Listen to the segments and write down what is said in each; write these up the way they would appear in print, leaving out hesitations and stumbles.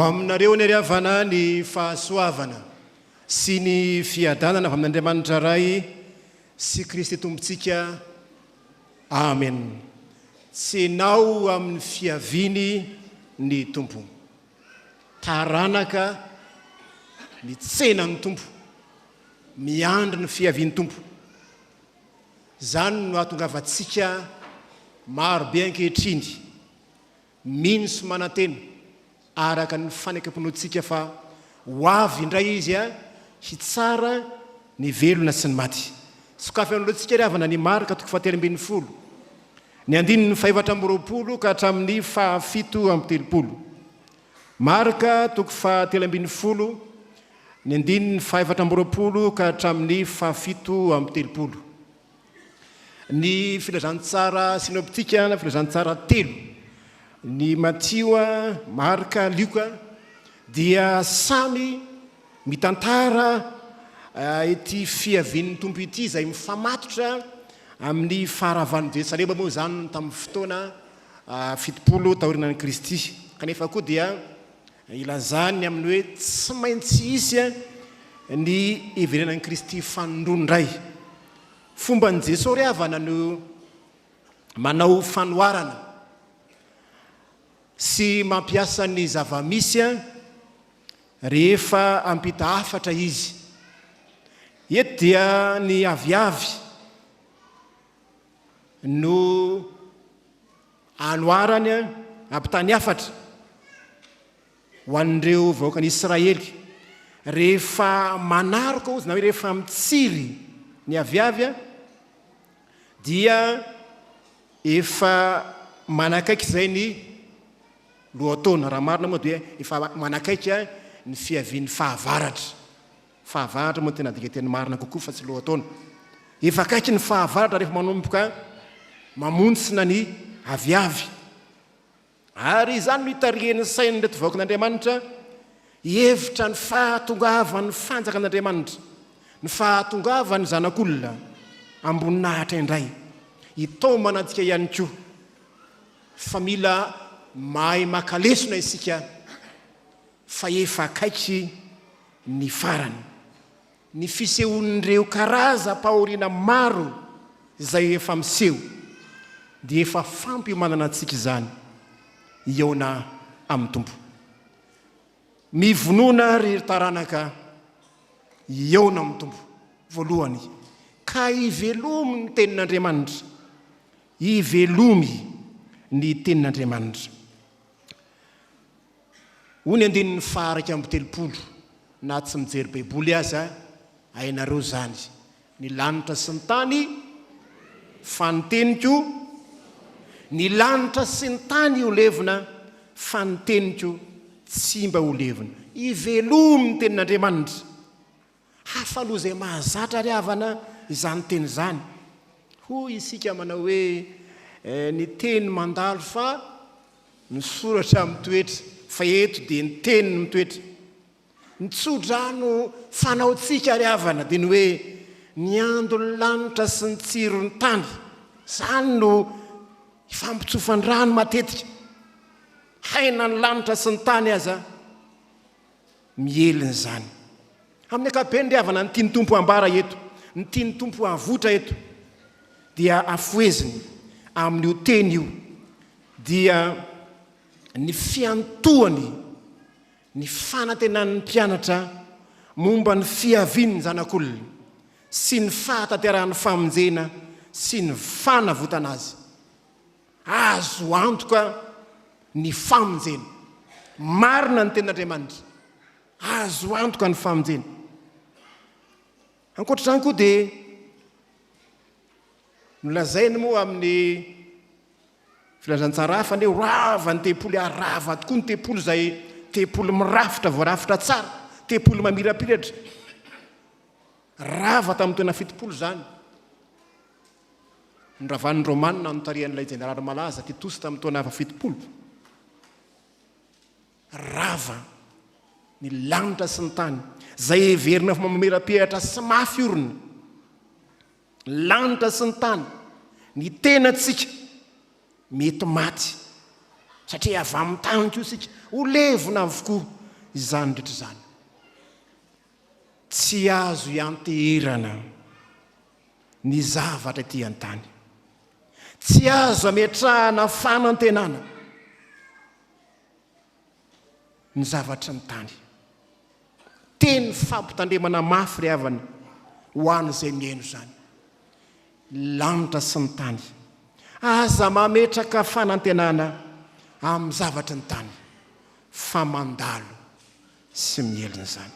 aminareo anie ry havana ny fahasoavana sy ny fiadanana avy amin'Andriamanitra Ray sy Kristy Tompontsika. Amen. Tsenao amin'ny fiaviany ny Tompo. Taranaka mitsena ny Tompo, miandry ny fiavian'ny Tompo. Izany no ahatongavantsika maro be ankehitriny mino sy manantena araka ny fanekem-pinoantsika fa ho avy indray Izy hitsara ny velona sy ny maty. Sokafy anoloantsika ry havana ny Marka toko fahatelo ambin'ny folo, ny andininy faha-24 ka hatramin'ny faha-37. Marka toko fahatelo ambin'ny folo, ny andininy faha-24 ka hatramin'ny faha-37. Ny filazantsara sinoptika na filazantsara telo, ny Matio, Marka, Lioka, dia samy mitantara ity fiavian'ny Tompo ity izay mifamatotra amin'ny faharavan'i Jerosalema moa izany tamin'ny fotoana 70 taorianan'i Kristy. Kanefa koa dia ilazany amin'ny hoe tsy maintsy hisy ny hiverenan'i Kristy fanindroany indray. Fomban'i Jesoa ry havana no manao fanoharana sy mampiasa ny zava-misy rehefa hampita hafatra izy. Eto dia ny aviavy no anoharany hampitany hafatra ho an'ireo vahoakan'i Israely. Rehefa manaroka ozy na hoe rehefa mitsiry ny aviavy dia efa manakaiky izay ny lohataona. Raha marina moa dia efa manakaiky ny fiavian'ny fahavaratra. Fahavaratra moa no tena adika teny marina kokoa fa tsy lohataona. Efa akaiky ny fahavaratra rehefa manomboka mamontsina ny aviavy. Ary izany no itarihan'ny sain'ireto vahoakan'Andriamanitra hihevitra ny fahatongavan'ny fanjakan'Andriamanitra, ny fahatongavan'ny Zanak'olona am-boninahitra indray. Hitaomana antsika ihany koa fa mila mahay maka lesona isika fa efa akaiky ny farany. Ny fisehoan'ireo karazam-pahoriana maro izay efa miseho dia efa fampiomanana antsika izany hihaona amin'ny Tompo. Mivonona àry ry taranaka hihaona amin'ny Tompo voalohany ka ivelomy ny Tenin'Andriamanitra, ivelomy ny Tenin'Andriamanitra. Hoy ny andininy faha-31, Na tsy mijery Baiboly aza, hainareo izany. Ny lanitra sy ny tany, fa ny teniko, ny lanitra sy ny tany ho levona, fa ny teniko tsy mba ho levona. Ivelomy ny tenin'Andriamanitra. Hafa aloha izay mahazatra ry havana izany teny izany. Hoy isika manao hoe ny teny mandalo fa ny soratra mitoetra, fa eto dia ny teny no mitoetra. Ny tsodrano fanaontsika ry havana dia ny hoe ny andon'ny lanitra sy ny tsiron'ny tany. Izany no ifampitsofan-drano matetika. Hay na ny lanitra sy ny tany aza Mihelina izany. Amin'ny ankapobeny ry havana, ny tian'ny Tompo hambara eto, ny tian'ny Tompo havoitra eto, dia afoheziny amin'io teny io, dia ny fiantohany ny fanantenan'ny mpianatra momba ny fiavian'ny Zanak'olona sy ny fahatanterahan'ny famonjena sy ny fanavotana azy. Azo antoka ny famonjena. Marina ny tenin'Andriamanitra. Azo antoka ny famonjena. Ankoatra izany koa dia nolazainy moa amin'ny filazantsara hafa anie ho rava ny tempoly ary rava tokoa ny tempoly izay tempoly mirafitra voarafitra tsara, tempoly mamirapiratra. Rava tamin'ny taona 70 izany. Noravan'ny Romana notarihan'ilay jeneraly malaza Titosy tamin'ny taona 70. Rava ny lanitra sy ny tany, izay heverina fa mamirapiratra sy mafy orina. Ny lanitra sy ny tany, ny tenantsika mety maty. Satria avy amin'ny tany koa isika, ho levona avokoa izany rehetra izany. Tsy azo ianteherana ny zavatra ety an-tany. Tsy azo ametrahana fanantenana ny zavatry ny tany. Teny fampitandremana mafy ry havana ho an'izay mihaino izany. Lanitra sy ny tany. Aza mametraka fanantenana amin'ny zavatry ny tany fa mandalo sy mihelina izany.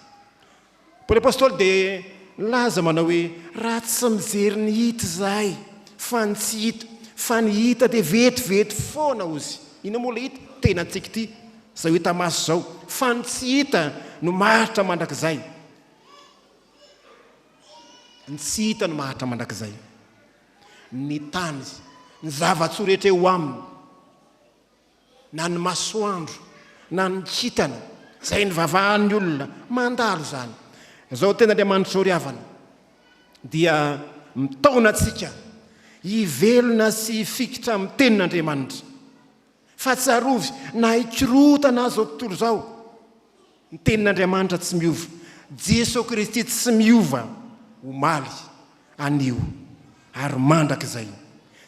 Paoly Apostoly dia nilaza manao hoe, Raha tsy mijery ny hita izahay, fa ny tsy hita, fa ny hita dia vetivety foana, hozy. Inona moa ilay hita? Tenantsika ity, izao hita maso izao. Fa ny tsy hita no maharitra mandrakizay. Ny tsy hita no maharitra mandrakizay. Ny tany, ny zava-tsoa rehetra eo aminy. na ny masoandro, na ny kintana, izay nivavahan'ny olona, mandalo izany. Izao tenin'Andriamanitra izao ry havana, dia mitaona antsika hivelona sy hifikitra amin'ny tenin'Andriamanitra. Fa tsarovy, na hikorontana aza izao tontolo izao, ny tenin'Andriamanitra tsy miova. Jesoa Kristy tsy miova omaly, anio ary mandrakizay.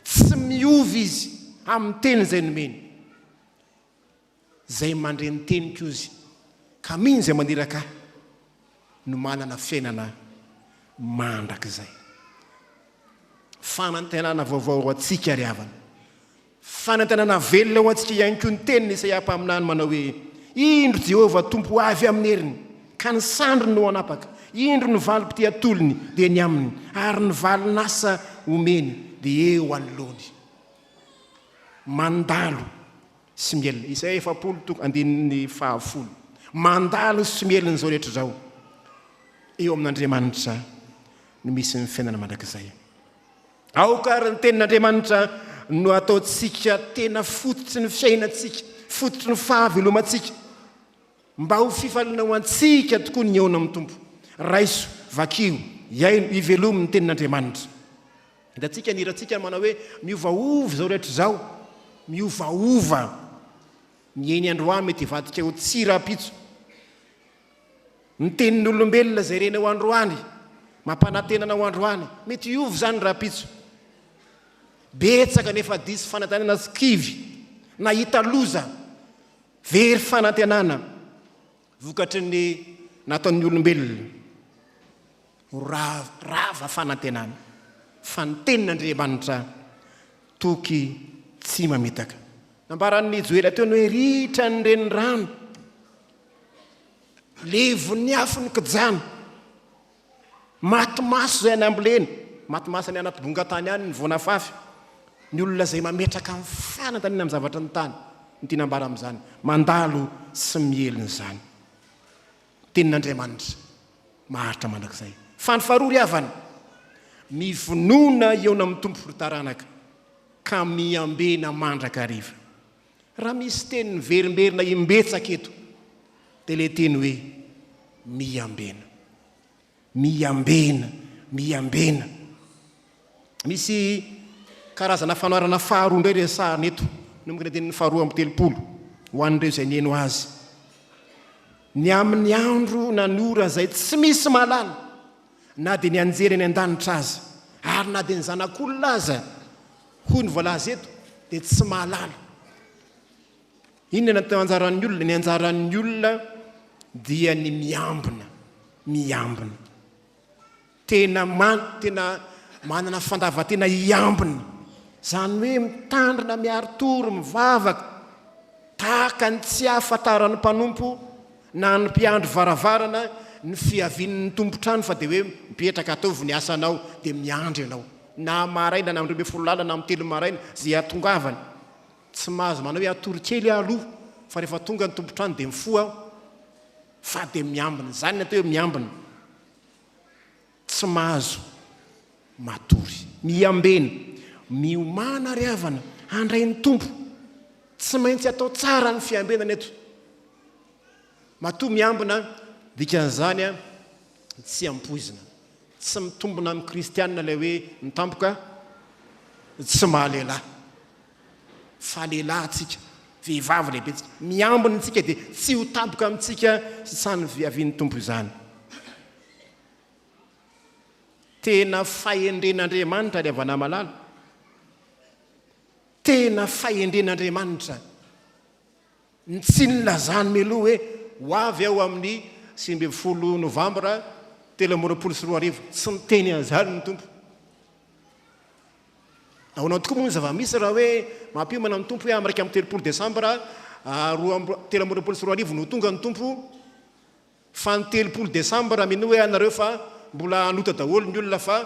Tsy miova Izy amin'ny teny izay nomeny. Izay mandre ny teniko Izy ka mino izay maniraka Ahy no manana fiainana mandrakizay. Fanantenana vaovao ho antsika ry havana. Fanantenana velona ho antsika ihany koa ny tenin'i Isaia mpaminany manao hoe, Indro Jehovah Tompo ho avy amin'ny heriny, ka ny sandriny no hanapaka, indro ny valim-pitia atolony dia ny aminy, ary ny valin'asa omeny dia eo anoloany. Mandalo sy mielina. Isaia 40 toko andininy fahafolo. Mandalo sy mielina izao rehetra izao. Eo amin'Andriamanitra no misy ny fiainana mandrakizay. Aoka àry ny Tenin'Andriamanitra no hataontsika tena fototry ny fiainantsika, fototry ny fahavelomantsika, mba ho fifaliana ho antsika tokoa ny mihaona amin'ny Tompo. Raiso, vakio, iaino, ivelomy ny Tenin'Andriamanitra. Hitantsika ny hirantsika manao hoe, Miovaova izao rehetra izao, miovaova. Ny eny androany mety hivadika ho tsia rahampitso. Ny tenin'olombelona izay renao androany, mampanantena anao androany, mety hiova izany rahampitso. Betsaka nefa diso fanantenana sy kivy, nahita loza, very fanantenana vokatry ny nataon'ny olombelona. Ho rava fanantenana fa ny tenin'Andriamanitra toky tsy mamitaka. Nambaran'i Joela teo ny hoe ritra ny renirano. Levon'ny afo ny kijana. Maty maso izay nambolena. Maty maso any anaty bongan-tany any ny voanafafy. Ny olona izay mametraka ny fanantanina amin'ny zavatry ny tany no tiana ambara amin'izany. Mandalo sy mielina izany. Tenin'Andriamanitra maharitra mandrakizay. Fa ny faharoa ry havana, mivonona hihaona amin'ny Tompo ry taranaka ka miambena mandrakariva. Raha misy teny miverimberina imbetsaka eto dia ilay teny hoe miambena. Miambena, miambena. Misy karazana fanoharana faharoa indray resahana eto, manomboka ny andininy faharoa amby 30, ho an'ireo izay nihaino azy. Ny amin'ny andro na ny ora izay tsy misy mahalala, na dia ny anjely any an-danitra aza, ary na dia ny zanak'olona aza, Hoy ny voalaza eto dia tsy mahalala. Inona no atao anjaran'ny olona? Ny anjaran'ny olona dia ny miambina, miambina. Tena man, tena manana fandavan-tena hiambina. Izany hoe mitandrina, miari-tory, mivavaka. Tahaka ny tsy ahafantaran'ny mpanompo na ny mpiandry varavarana ny fiavian'ny tompon-trano fa dia hoe mipetraka ataovy ny asanao dia miandry ianao. Na maraina na amin'ny 12 alina na amin'ny 3 maraina, izay hahatongavany. Tsy mahazo manao hoe hatory kely aho aloha fa rehefa tonga ny tompon-trano dia mifoha aho. Fa dia miambina. Izany ny atao hoe miambina. Tsy mahazo matory. Miambena. Miomàna ry havana handray ny Tompo. Tsy maintsy atao tsara ny fiambenana eto. Matoa miambina, dikan'izany tsy ampoizina. Tsy mitombina amin'ny kristianina ilay hoe ny tampoka tsy maha lehilahy. Fa lehilahy tsika. Vehivavy lehibe tsika. Miambina antsika dia tsy ho tampoka amintsika izany fiavian'ny Tompo izany. Tena fahendren'Andriamanitra ry havana malala. Tena fahendren'Andriamanitra. Ny tsy nilazany mialoha hoe ho avy aho amin'ny 19 novambra 2023. Tsy niteny an'izany ny Tompo. Ahoana tokoa moa ny zava-misy raha hoe mampiomana ny Tompo hoe amin'ny 31 desambra 2023 no ho tonga ny Tompo, fa ny 30 desambra minoa hoe ianareo fa mbola hanota daholo ny olona fa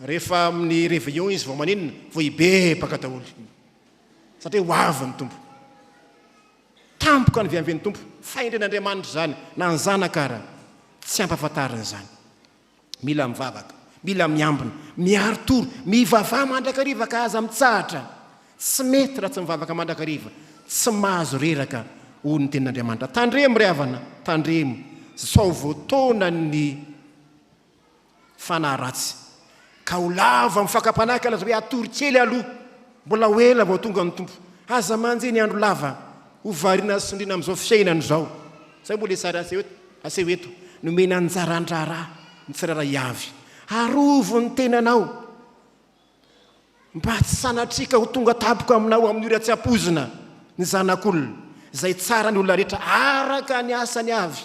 rehefa amin'ny réveillon izy vao maninona? Vao hibebaka daholo. Satria ho avy ny Tompo. Tampoka ny viamben'ny Tompo. Fahendren'Andriamanitra izany, na ny zanaka ara tsy ampahafantariny izany. Mila mivavaka, mila miambina, miari-tory, mivavaha mandrakariva ka aza mitsahatra. Tsy mety raha tsy mivavaka mandrakariva, tsy mahazo reraka, hoy ny tenin'Andriamanitra. Tandremo ry havana, tandremo sao voataonan'ny fanahy ratsy ka ho lava amin'ny fakam-panahy ka laza hoe hatory kely aloha, mbola ho ela vao tonga ny Tompo. Aza manjehy ny andro lava, ho variana sy sondriana amin'izao fiainana izao. Izay moa ilay sary aseho eto. Aseho eto, nomena anjaran-draharaha ny tsirairay avy. Arovy ny tenanao mba tsy sanatria ka ho tonga tampoka aminao amin'ny ora tsy ampoizina ny Zanak'olona, izay tsara ny olona rehetra araka ny asany avy.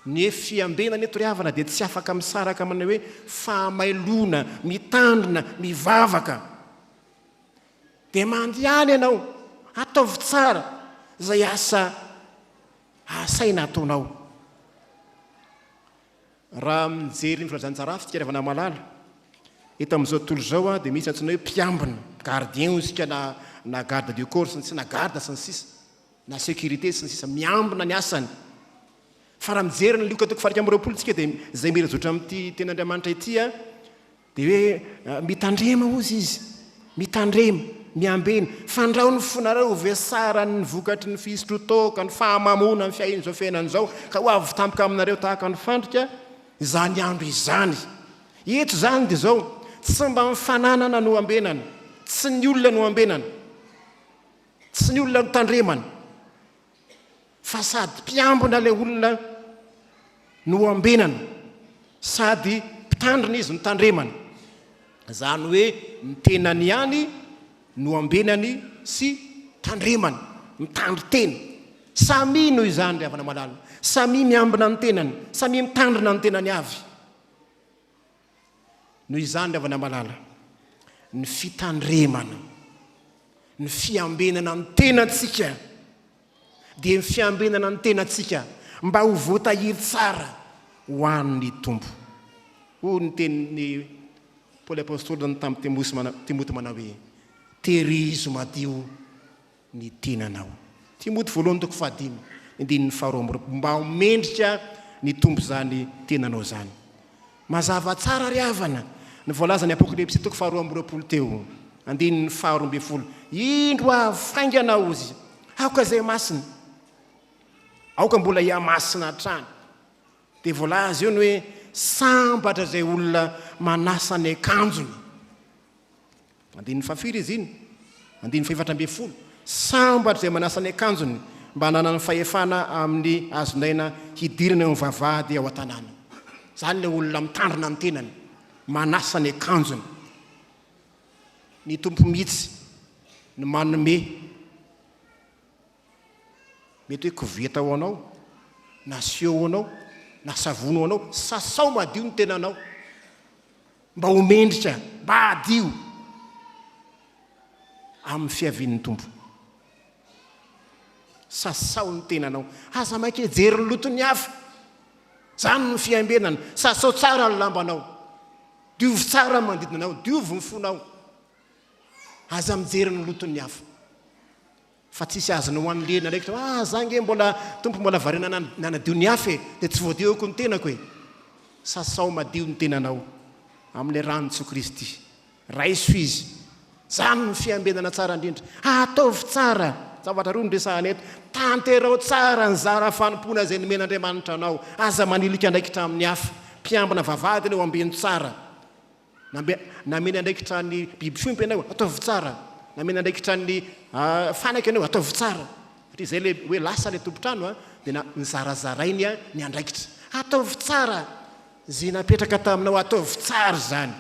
Ny fiambenana eto ry havana dia tsy afaka misaraka amin'ny hoe fahamailoana, mitandrina, mivavaka. Dia mandehana ianao, ataovy tsara izay asa asaina ataonao. Raha mijery ny filazantsara fitiavana malala, eto amin'izao tontolo izao dia misy antsoina hoe mpiambina, gardien hoy isika na na garde du corps sy ny sisa na garde sy ny sisa na sécurité sy ny sisa, miambina ny asany. Fa raha mijery ny Lioka toko faha 21 isika dia izay mirazotra amin'ity tenin'Andriamanitra ity Dia hoe, Mitandrema, hozy izy, mitandrema, miambena, fandrao ny fonareo ho vesaran'ny vokatry ny fisotroan-toaka, ny fahamamoana, ny fiahian'izao fiainana izao, ka ho avy tampoka aminareo tahaka ny fandrika izany andro izany. Eto izany dia izao, tsy mba ny fananana no ambenana, tsy ny olona no ambenana, tsy ny olona no tandremana, Fa sady mpiambina ilay olona no ambenana, sady mpitandrina izy no tandremana. Izany hoe ny tenany ihany no ambenany sy tandremany, mitandrin-tena. Samia noho izany ry havana malala, samia miambina ny tenany, samia mitandrina ny tenany avy. Noho izany ry havana malala, ny fitandremana, ny fiambenana ny tenantsika dia ny fiambenana ny tenantsika mba ho voatahiry tsara ho an'ny Tompo. Hoy ny tenin'i Paoly Apostoly tamin'i Timoty manao hoe, Tehirizo madio ny tenanao. Timoty voalohany toko fahadimy, andininy faharoa amby roapolo, mba ho mendrika ny Tompo izany tenanao izany. Mazava tsara ry havana ny voalazan'ny Apokalypsy toko faharoa amby roapolo teo, andininy faharoa ambin'ny folo, Indro avy faingana aho, hozy, aoka izay masina, aoka mbola hihamasina hatrany. Dia voalaza eo ny hoe sambatra izay olona manasa ny akanjony. Andininy fahafiry izy iny? Andininy fahefatra ambin'ny folo. Sambatra izay manasa ny akanjony mba hananany fahefana amin'ny hazon'aina hidirana eo amin'ny vavahady ao an-tanàna. Izany ilay olona mitandrina ny tenany, manasa ny akanjony. Ny Tompo mihitsy no manome mety hoe koveta ho anao, na siô ho anao, na savony ho anao, sasao madio ny tenanao. Mba ho mendrika, mba hadio amin'ny fiavian'ny Tompo. Sasao ny tenanao. Aza maika hijery ny loton'ny hafa. Izany no fiambenana. Sasao tsara ny lambanao. Diovy tsara ny manodidina anao. Diovy ny fonao. Aza mijery ny loton'ny hafa. Fa tsisy azonao anilihana andraikitra hoe ah za nge mbola Tompo mbola variana nanadio ny hafa e, dia tsy voadioko ny tenako e. Sasao madio ny tenanao amin'ilay ran'i Jesoa Kristy. Raiso Izy. Izany no fiambenana tsara indrindra. Ataovy tsara. Zavatra roa no resahana eto. Tanterao tsara ny zara fanompoana izay nomen'Andriamanitra anao. Aza manilika andraikitra amin'ny hafa. Mpiambina vavahady ianao, ambeno tsara. Namena andraikitra ny biby fiompy ianao, ataovy tsara. Namena andraikitra ny fanaka ianao, ataovy tsara. Satria izay ilay hoe lasa ilay tompon-trano dia nizarazarainy ny andraikitra. Ataovy tsara izay napetraka taminao, ataovy tsara izany.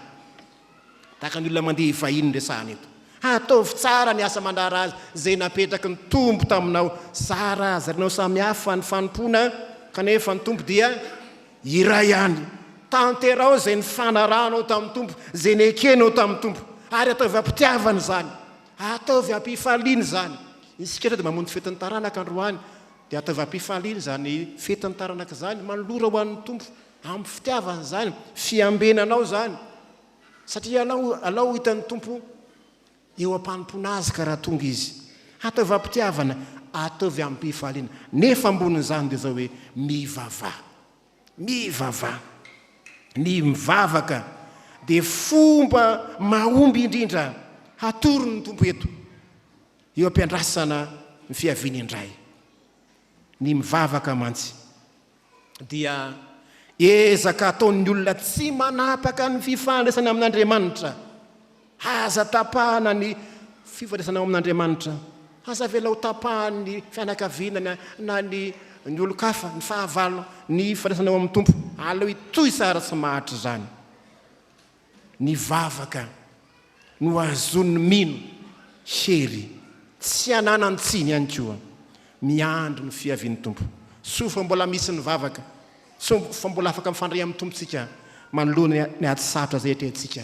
Tahaka ny olona mandeha hivahiny no resahana eto. Ataovy tsara ny asa aman-draharaha izay napetraky ny Tompo taminao. Zarazarainao samy hafa ny fanompoana kanefa ny Tompo dia iray ihany. Tanteraho izay nifanarahanao tamin'ny Tompo, izay nekenao tamin'ny Tompo, ary ataovy am-pitiavana izany. Ataovy am-pifaliana izany. Isika indray dia mamonjy fetin'ny taranaka androany, dia ataovy am-pifaliana izany fetin'ny taranaka izany. Manolora ho an'ny Tompo amin'ny fitiavana izany, fiambenanao izany, satria ianao alao ho hitan'ny Tompo eo am-panompoana Azy ka raha tonga Izy. Ataovy am-pitiavana, ataovy amim-pifaliana. Nefa ambonin'izany dia izao hoe, mivavaha. Mivavaha. Ny mivavaka dia fomba mahomby indrindra hatoron'ny Tompo eto, eo am-piandrasana ny fiaviany indray. Ny mivavaka mantsy dia ezaka ataon'ny olona tsy manapaka ny fifandraisana amin'Andriamanitra. Aza tapahana ny fifandraisanao amin'Andriamanitra. Aza avela ho tapahan'ny fianakaviana na ny ny olon-kafa, ny fahavalo, ny fifandraisanao amin'ny Tompo. Aleo hitohy tsara tsy maharitra izany. Ny vavaka no ahazoan'ny mino hery tsy ananan-tsiny ihany koa miandry ny fiavian'ny Tompo. Soa fa mbola misy ny vavaka, soa fa mbola afaka mifandray amin'ny Tompo tsika manoloana ny ady sarotra izay atrehintsika.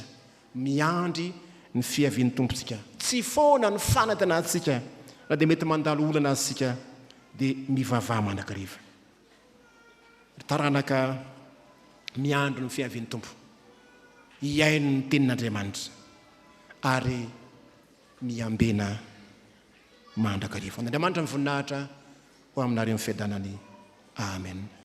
Miandry ny fiavian'ny Tompo tsika. Tsy foana ny fanantenantsika na dia mety mandalo olana aza isika dia mivavaha mandrakariva. Ry taranaka miandry ny fiavian'ny Tompo, hihaino ny tenin'Andriamanitra ary miambena mandrakariva. Ho an'Andriamanitra ny voninahitra, ho aminareo ny fiadanany. Amen.